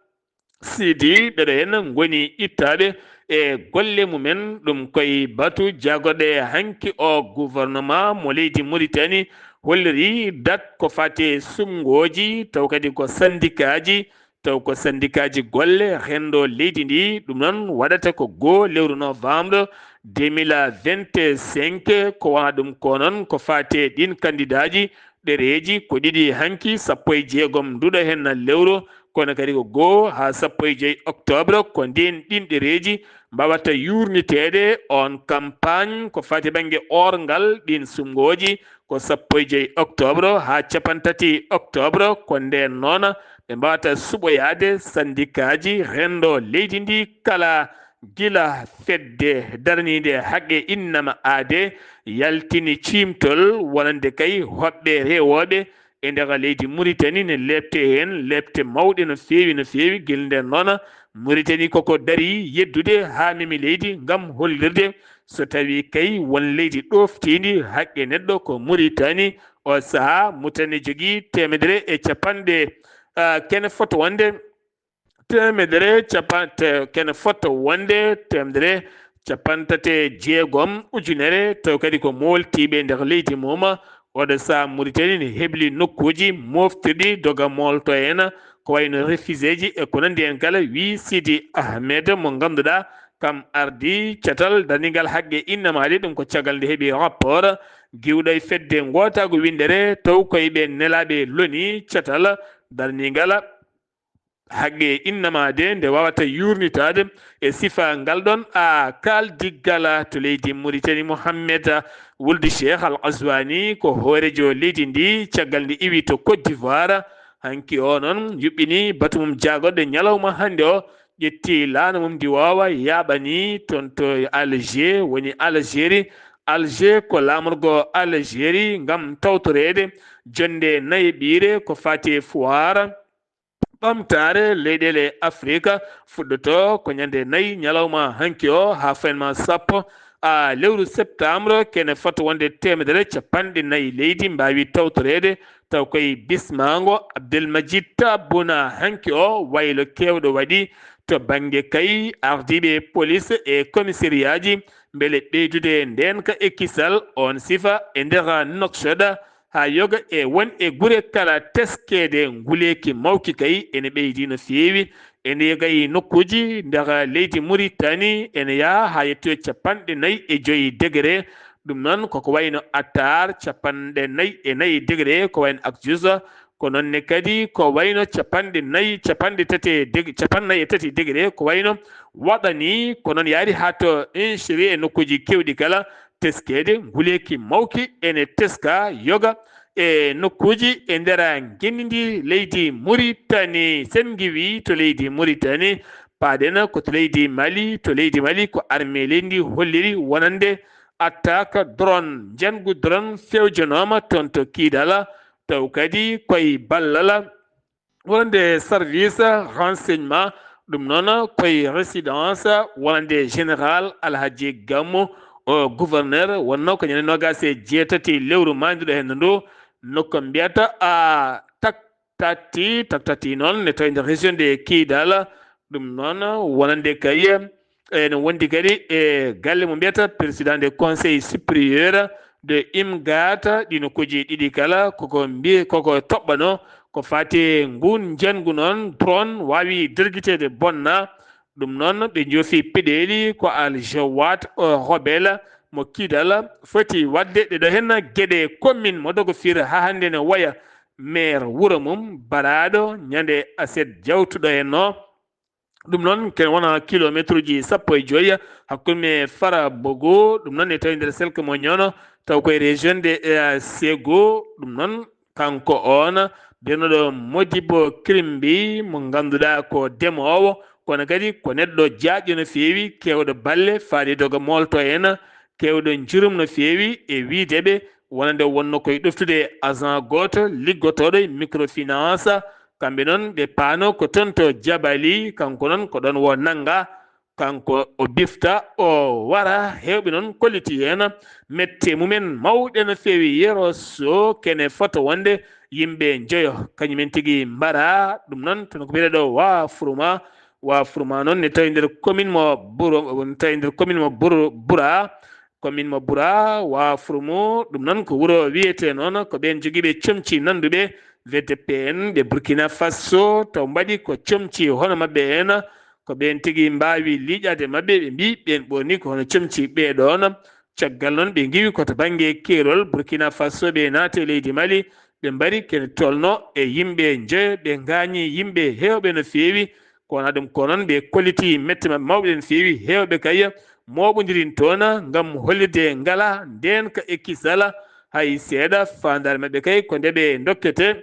Sidi, ɓeɗo heen ngoni ittaaɓe e golle mumen. Ɗum koye batu jaagorɗe hanki o gouvernement mo leydi Muritani holliri dat ko fate suɓngooji, taw kadi ko sandikaaji, taw ko sandikaaji golle renndo leydi ndi. Ɗum noon waɗata ko goo lewru novembre deux mille vingt-cinq. Ko wona ɗum ko noon ko fate ɗin kandidaaji, ɗereeji ko ɗiɗi hanki, sappo e jeegom nduɗo heen lewru, kono kadi ko goo haa sappo e joy octobre, ko ndeen ɗin ɗereeji mbawata yuurniteede. On campagne ko fati bannge orngal ɗin suɓngooji ko sappo e joy octobre haa capantati octobre, ko ndeen noon ɓe mbawata suɓoyaade sandikaaji renndo leydi ndi kala, gila fedde daraniinde haqqe innama aade yaltini ciimtol wonande kay hoɓɓe rewooɓe e nder leydi Muritani, ne leepte heen leepte mawɗe no feewi, no feewi. Gila ndeen noon, Muritani koko darii yeddude haa memi leydi ngam hollirde so tawii kay won leydi ɗooftiindi haqqe neɗɗo ko Muritani. O sahaa Muritani jogii teemedere e capanɗe, ah, kene fota wonde teemedere capan-, te-, kene fota wonde teemedere capantati e jeegom ujunere, taw kadi ko mooltiiɓe nder leydi mum. Oɗo sahaa Muritani ne hebli nokkuuji moftirɗi doga moolto en, ko wayno refugeeji e ko nanndi en kala, wi Sidi Ahmed mo ngannduɗaa kam ardi catal darningal haqqe innamaaɗe. Ɗum ko caggal nde heɓi rapport giwɗo e fedde ngootaagu winndere, taw koye ɓe nelaaɓe loni catal darningal haqqe innamaade nde wawata yuurnitaade e sifa ngal ɗon a kaaldiggal to leydi Muritani. Mohammed Wuldu Cheikh Al Aswani ko hoorejo leydi ndi caggal nde iwi to Côte d'Ivoire. Hanki o noon yuɓɓini batu mum jaagorɗe ñalawma hannde o, ƴetti laana mum ndiwoowa yaaɓani toon to Alger, woni Algérie. Alger ko laamorgo Algérie ngam tawtoreede jonnde nayeɓiire ko faati e foire ɓamtaare leyɗeele Afrika. Fuɗɗoto ko ñande nayi ñalawma hanki o haa faynma sappo a lewru septembre. Kene fota wonde teemedere capanɗe nayi leydi mbaawi tawtoreede, taw koye bismaango Abdelmajid Tabuna hanki o waylo keewɗo waɗi to bannge kay ardiiɓe polis e komiseriyaaji, mbele ɓeydude ndeenka e kisal on sifa e nder Nouakchott. Haa yoga e won e gure kala teskeede nguleeki mawki kay ene ɓeydi no feewi. Ene yoga e nokkuuji nder leydi Muritani ene yaha haa yettoye capanɗe nayi e joyi degre. Ɗum noon koko wayno Atar capanɗe nayi e nayi degre, ko wayno Akjus, ko noon ne kadi ko wayno capanɗe nayi, capanɗe tati e deg-, capanɗe nayi e tati degre, ko wayno Waɗani, ko noon yaari haa to Inchiri e nokkuuji keewɗi kala. Teskeede nguleeki mawki ene teska yoga e nokkuuji e nder ngenndi ndi leydi Muritani. Sen ngiwi to leydi Muritani, paaɗen ko to leydi Mali. To leydi Mali, ko armée leydi ndi holliri wonande attaque drone, njanngu drone fewjanooma toon to Kidal, taw kadi koye ballal wonande service renseignement, ɗum noon koye résidence wonande général Alhaji Gammu, o gouverneur, wonno ko ñande noogaas e jeetati lewru maayduɗo heen ndu, nokku mbiyata a tak tati, tak tati noon ne tawi nder région de Kidal. Ɗum noon wonande kay ene wondi kadi e galle mo mbiyata président de conseil supérieur de Imgata. Ɗi nokkuuji ɗiɗi kala koko mbi-, koko toɓɓano ko fati e ngun njanngu noon drone waawi dergiteede bonna. Ɗum noon ɓe njoofi peɗeeli ko Al Jawad, o rebelle mo Kidal, foti waɗde ɗe ɗo heen geɗe commune mo Dogofir haa hannde ne waya maire wuro mum baraaɗo ñande aset jawtuɗo en o. Ɗum noon ken wona kilometre uji sappo e joyi hakkunde Fara Bogo, ɗum noon ne tawi nder selke mo Ñoono, taw koye région de, eh, Sego. Ɗum noon kanko on birnoɗo Modibo Kirimbi mo ngannduɗaa ko demoowo, kono kadi ko neɗɗo jaaƴɗo no feewi, keewɗo balle faade doga moolto en, keewɗo njurum no feewi e wiide ɓe wonande wonno koye ɗoftude agent gooto liggotooɗo e microfinance. Kamɓe noon ɓe paano ko toon to Jabali, kanko noon ko ɗoon wo nannga, kanko o bifta, o wara. Heewɓe noon kolliti heen mette mumen mawɗe no feewi. Yero so kene foto wonde yimɓe njoyo, kañumen tigi mbara ɗum noon, toon ko biyeteɗo Wa Furuma. Wa Furuma noon ne tawi nder commune mo Buro, ne tawi nder commune mo Buro, Bura. Commune mo Bura, Wa Furumu, ɗum noon ko wuro wiyetee noon, ko ɓeen jogiiɓe comci nannduɓe V D P en ɓe Burkina Faso, taw mbaɗi ko comci hono maɓɓe en, ko ɓeen tigi mbaawi liiƴaade maɓɓe, ɓe mbii ɓeen ɓooni ko hono comci ɓee ɗoon. Caggal noon ɓe ngiwi ko to bannge keerol Burkina Faso ɓe naati e leydi Mali, ɓe mbari kene tolno e yimɓe njoyo, ɓe ngaañi yimɓe heewɓe no feewi. Ko wonaa ɗum ko noon ɓe kolliti mette maɓɓe mawɗe no feewi, heewɓe kay mooɓondirin toon ngam hollirde ngala ndeenka e kisala hay seeɗa. Faandaare maɓɓe kay ko nde ɓe ndokkete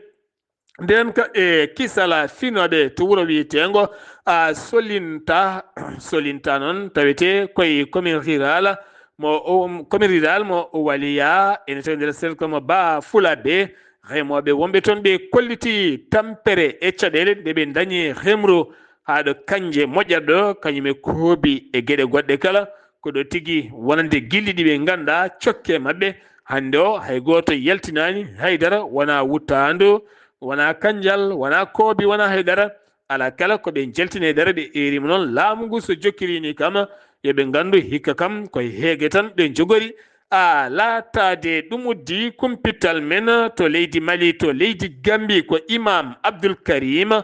ndeenka e kisala finooɓe to wuro wiyeteengo a Solinta. Solinta noon tawetee koye commune rurale mo, o, commune rurale mo Waliya, ene tawi nder cercle mo Ba Fulaɓe. Remooɓe wonɓe toon ɓe kolliti tampere e caɗeele ɗe ɓe ndañi remru haa ɗo kanje moƴƴata ɗo, kañum e koobi e geɗe goɗɗe kala. Ko ɗo tigi wonande gilli ɗi ɓe nganndaa cokke maɓɓe. Hannde o hay gooto yaltinaani haydara, wonaa wuttaandu, wonaa kannjal, wonaa koobi, wonaa haydara. Alaa kala ko ɓe njaltini haydara, ɓe eeriima noon laamu ngu so jokkiriini kam, yo ɓe nganndu hikka kam ko heege tan ɓe njogori. A laataade ɗum uddi kumpital men to leydi Mali, to leydi Gambi, ko Imam Abdul Karim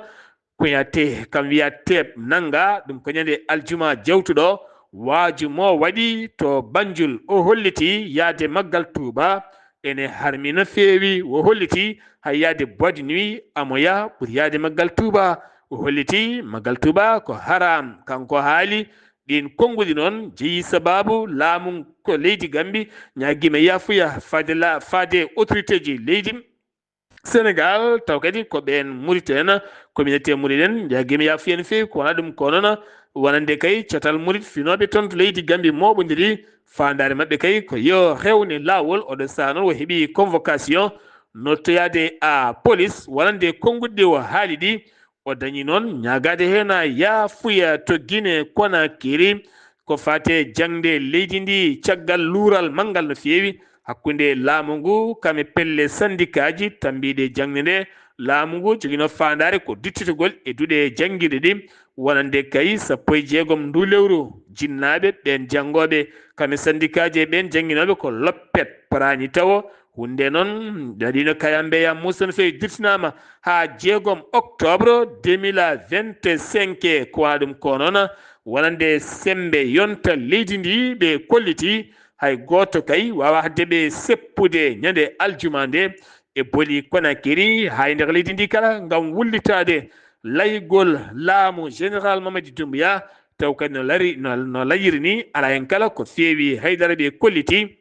Kouyaté, kam wiya Teep Nanga, ɗum ko ñande aljuma jawtuɗo, waaju mo waɗi to Banjul, o holliti yaade maggal Tuuba ene harmi no feewi, o holliti hay yaade boîte de nuit amoya ɓuri yaade maggal Tuuba, o holliti maggal Tuuba ko haram, kanko haali. Ɗiin konnguɗi noon jeyi sabaabu laamu ko leydi Gambi, ñaagiima yaafuya faade la-, faade autorité ji leydi Sénégal, taw kadi ko ɓeen Murit en, communauté Murit en, ñaagiima yaafuya no feewi, ko wonaa ɗum ko noon, wonande kay catal Murit finooɓe toon to leydi Gambi mooɓondiri, faandaare maɓɓe kay ko yo rewne laawol. Oɗo sahaa noon o heɓi convocation nottoyaade a police, wonande konnguɗi o haali ɗi, o dañi noon ñaagaade heen yaafuya to Guinée Conakry. Ko faati e jaŋde leydi ndi caggal luural manngal no feewi hakkunde laamu ngu kam e pelle sandikaaji tambiiɗe jaŋde nde. Laamu ngu joginoo faandaare ko duttitagol e duɗe janngirɗe ɗi, wonande kay sappo e jeegom ndu lewru, jinnaaɓe ɓeen janngooɓe kam e sandikaaji e ɓeen jannginooɓe ko loppet paraani tawo. Huunde noon, daɗino kaya mbeya Muusa no feewi dirtinaama haa jeegom octobre deux mille vingt-cinq. Ko wonaa ɗum ko noon, wonande semmbe yonta leydi ndi, ɓe kolliti hay gooto kay waawaa hadde ɓe seppude ñande aljuma nde e Boli Konakiri, hay nder leydi ndi kala, ngam wullitaade laygol laamu Général Mamadi Doumbouya, taw kadi no lari, no, no layiri ni, alaa heen kala ko feewi haydara, ɓe kolliti.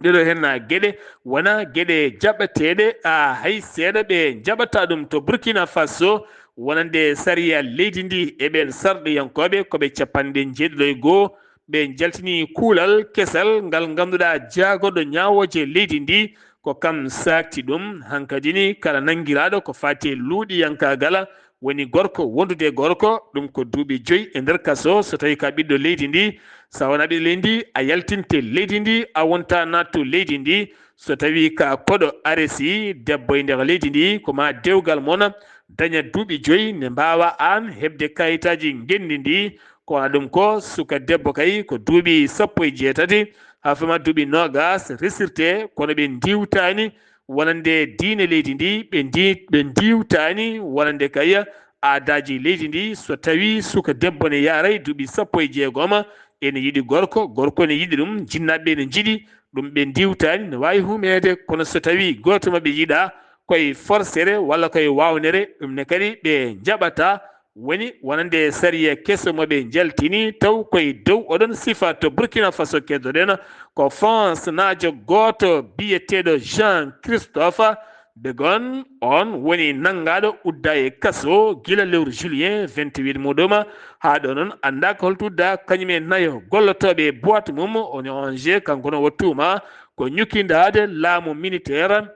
Ɗeɗo henna geɗe wona geɗe jaɓateɗe, a hay seeɗa ɓe jaɓata ɗum to Burkina Faso, wonande sariya leydi ndi e ɓen sarɗiyankooɓe ko ɓe capanɗe jeeɗiɗo e goo. Ɓe jaltini kuulal kesal ngal ngannduɗaa jaagorɗo ñaawooje leydi ndi ko kam saakti ɗum. Hankadi ni kala nanngiraaɗo ko faati e luuɗiyankaagal woni gorko wondude e gorko, ɗum ko duuɓi joyi e nder kaso. So tawi ka ɓiɗɗo leydi ndi, sa wona ɓiɗɗo leydi ndi, a yaltinte leydi ndi, a wonta nattu leydi ndi. So tawi ka koɗo aresi debbo e nder leydi ndi, ko ma dewgal mon daña duuɓi joyi, ne mbaawa aan heɓde kayitaaji ngenndi ndi. Ko wona ɗum ko suka debbo kay ko duuɓi sappo e jeetati, haa fama duuɓi noogas resirte, kono ɓe ndiwtaani wonande diine leydi ndi, ɓe ndi-, ɓe ndiwtaani wonande kay aadaaji leydi ndi. So tawi suka debbo ne yaaray duuɓi sappo e jeegom, ene yiɗi gorko, gorko ne yiɗi ɗum, jinnaaɓe ne njiɗi ɗum, ɓe ndiwtaani, ne waawi humeede. Kono so tawi gooto maɓɓe yiɗaa, koye forsere walla koye waawnere, ɗum ne kadi ɓe njaɓata. Woni wonande sariya keso mo ɓe jaltini, taw koye dow oɗon sifa to Burkina Faso keddoɗen, ko France naajo gooto biyeteeɗo Jean Christophe Begon, on woni nanngaaɗo, udda e kaso gila lewru juillet vingt-huit muɗum. Haa ɗo noon anndaa ko holto udda, kañum e nayo gollotooɓe e boîte mum, O N G, kanko noon o tuuma ko ñukindaade laamu militaire.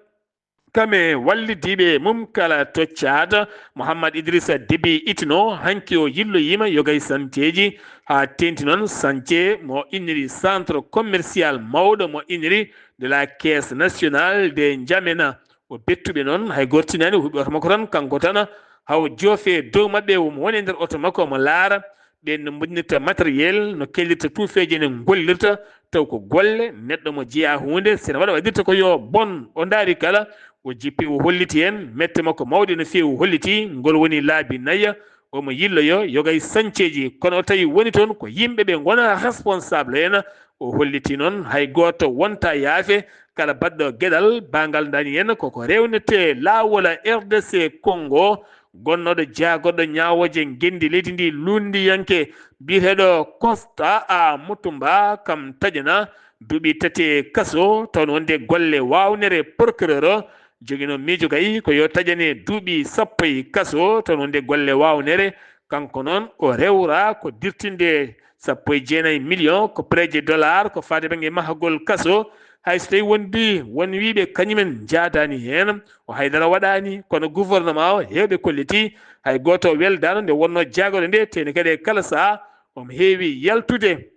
Kame wallidiiɓe mum kala to Tchad, Mohamed Idrissa Déby Itno, hanki o yilloyiima yogay santeeji, haa teenti noon sance mo inniri centre commercial mawɗo mo inniri de la Caisse nationale de N'Djamena. O bettuɓe noon, hay gooto tinaani, o huɓi oto makko tan, kanko tan, haw joofe dow maɓɓe, omo woni e nder oto makko, omo laara. Ɓeen no mbodnirta matériel, no kellirta tuufeeje, no ngollirta, taw ko golle neɗɗo mo jeyaa huunde, sene waɗa waɗirta ko yo bon. O ndaari kala, o jippi, o holliti en, mette makko mawɗe no feewi, o holliti, ngol woni laabi nayi, omo yilloyo, yogay sanceeji, kono o tawi woni toon ko yimɓe ɓe ngona responsable en. O holliti noon hay gooto wonta yaafe, kala baɗɗo geɗal baangal ndaani en, koko rewnete laawol R D C Congo, gonnooɗo jaagorɗo ñaawooje ngenndi leydi ndi, lunndiyanke biyeteeɗo Constant A Mutumba, kam taƴana duuɓi tati e kaso, taw no wonde golle waawnere procureur o joginoo miijo kay ko yo taƴane duuɓi sappo e kaso, taw no wonde golle waawnere. Kanko noon o rewra ko dirtinde sappo e jeenayi million ko prêt de dollar ko faade bannge mahagol kaso, hay so tawi wondi won wiiɓe kañumen njaadaani heen, o haydara waɗaani, kono gouvernement o heewɓe kolliti, hay gooto weldaano nde wonnoo jaagorɗo nde, teni kadi e kala sahaa omo heewi yaltude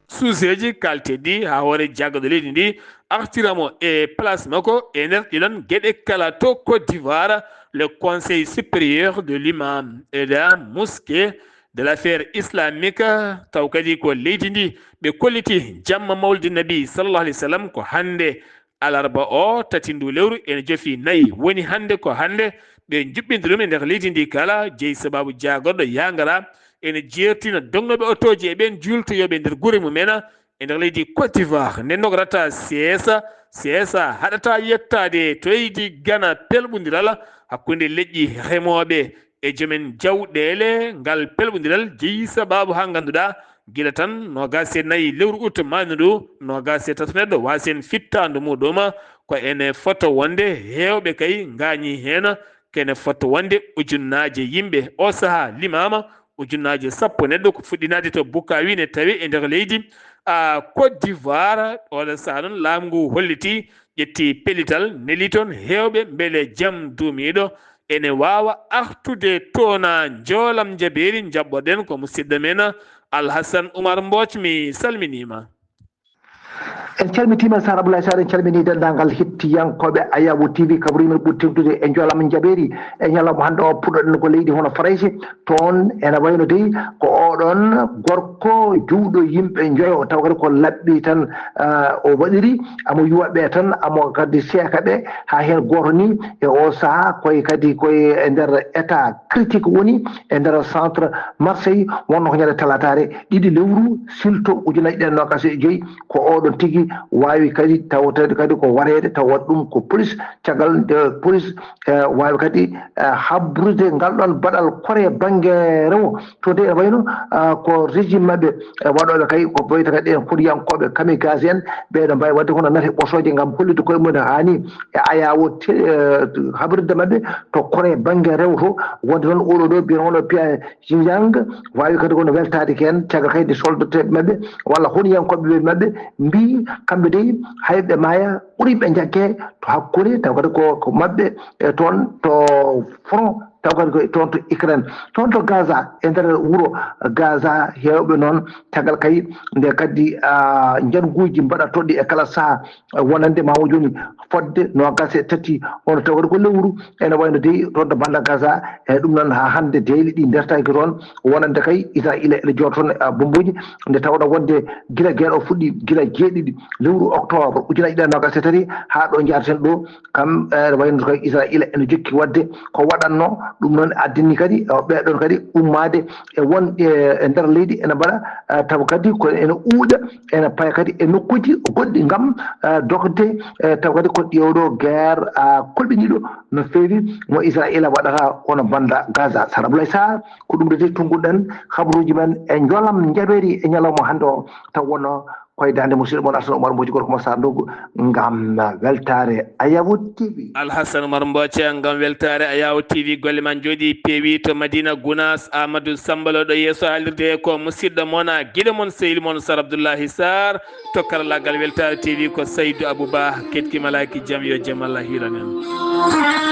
suuseeji kaalteeɗi haa hoore jaagorɗo leydi ndi artira mo e place makko e nder ɗiɗon geɗe kala to Côte d'Ivoire, le Conseil supérieur de l'imam et de la mosquée de l'affaire islamique, taw kadi ko leydi ndi ɓe kolliti jamma mawlidi nabi sallallahu alayhi wa sallam ko hannde alarba o tati ndu lewru ene jofi nayi. Woni hannde ko hannde ɓe njuɓɓinta ɗum e nder leydi ndi kala, jeyi sababu jaagorɗo yangara ene jeertina dognooɓe otooji e ɓeen juultoyooɓe e nder gure mumen e nder leydi Côte d'Ivoire. Nde nograta seesa, seesa haɗata yettaade to leydi Gana pelɓondiral hakkunde leƴƴi remooɓe e joomen jawɗeele. Ngal pelɓondiral jeyi sababu haa ngannduɗaa gila tan noogaas e nayi lewru ut maayno ndu, noogaas e tato neɗɗo waasi heen fittaandu muɗum. Ko ene fota wonde heewɓe kay ngaañii heen, kene fota wonde ujunnaaje yimɓe. O sahaa limaama ujunnaaje sappo neɗɗo ko fuɗɗinaade to Bukawine tawi e nder leydi a Côte d'Ivoire. Oɗo sahaa noon laamu ngu holliti, ƴetti pellital, neli toon heewɓe mbele jam duumiiɗo ene waawa artude toon. Njoolam njabeeri, njaɓɓoɗen ko musidɗo men Alhassan Oumar Mbooc, mi salminiima. En calmitiima Sar Abdoulaye Sar, en calminii denndaangal hettiyankooɓe Ayawu T V, kabaruuji men ɓuri teeŋtude e njoolam njabeeri. E ñalawma hannde o puɗɗoɗen ko leydi hono Farayse, toon ene wayno dey ko oɗon gorko juwɗo yimɓe njoyo, taw kadi ko laɓɓi tan o waɗiri, amo yuwa ɓe tan, amo kadi seeka ɓe, haa heen gooto ni e o sahaa koye kadi koye e nder état critique woni e nder centre Marseille, wonno ko ñande talataare ɗiɗi lewru silto ujunaaji ɗiɗi e noogaas e joyi, ko oɗon tigi waawi kadi tawtede kadi ko wareede taw waɗa ɗum ko police, caggal nde police e waawi kadi e habrude ngal ɗon baɗal kore bannge rewo. To de ene wayno e ko régime maɓɓe e waɗooɓe kay ko boyta kadi en kodiyankooɓe kamikaze en, ɓeeɗo mbawi waɗde kono nate ɓosooje ngam hollude koye mumen haani e ayawo te- e habrude maɓɓe to kore bannge rewo to. Wonde noon oɗo ɗo mbiyen wonno piya Xinjiang waawi kadi kono weltaade ko heen, caggal kadi nde soldateeɓe maɓɓe walla honiyankooɓe ɓe maɓɓe mbii kamɓe dey hay ɓe maaya ɓuri ɓe njaggee to hakkunde, taw kadi ko ko maɓɓe e toon to front, taw kadi ko toon to Ukraine, toon to Gaza e nder wuro Gaza. Heewɓe noon caggal kay nde kadi a njanguuji mbaɗa toɗɗi e kala saha wonande ma o jooni fodde noogaas e tati, ono taw kadi ko lewru ene wayno dey toon to banda Gaza. E ɗum noon haa hannde deeli ɗi ndertaaki toon, wonande kay Israa'iila ene jooɗo toon e bombooji. Nde tawno wonde gila guerre o fuɗɗi gila jeeɗiɗi lewru octobre ujunaaji ɗiɗi e noogaas e tati haa ɗo njaarten ɗo, kam ene wayno kay Israa'iila ene jokki waɗde ko waɗatno. Ɗum noon addani kadi e ɓeeɗon kadi ummaade e won e nder leydi ene mbaɗa e taw kadi ko ene uuƴa ene paya kadi e nokkuuji goɗɗi ngam e dogde e taw kadi ko ɗiyo ɗo guerre a kolɓiniiɗo no feewi mo Israa'iila waɗata ono banda Gaza. Sara Abdoulaye Sarr, ko ɗum rete tunnguɗen habaruuji men e njolam njaɓeeri e ñalawma hannde o, taw wonno koye daande musidɗo mon Alhassane Oumar Mboji gorko mo Sarr Ndogu ngam weltaare Ayawo T V. Alhassane Oumar Mboji ngam weltaare Ayawo T V, golle ma njooɗi peewi to Madina Gounass, Amadou Sambalo ɗo yeeso haalirde ko musidɗo mon a giɗo mon sehil mon Sar Abdoullahi Sarr, to karallaagal weltaare T V ko Saydou Abouba, ketki malaaki jam yo jam Allah hiiran en.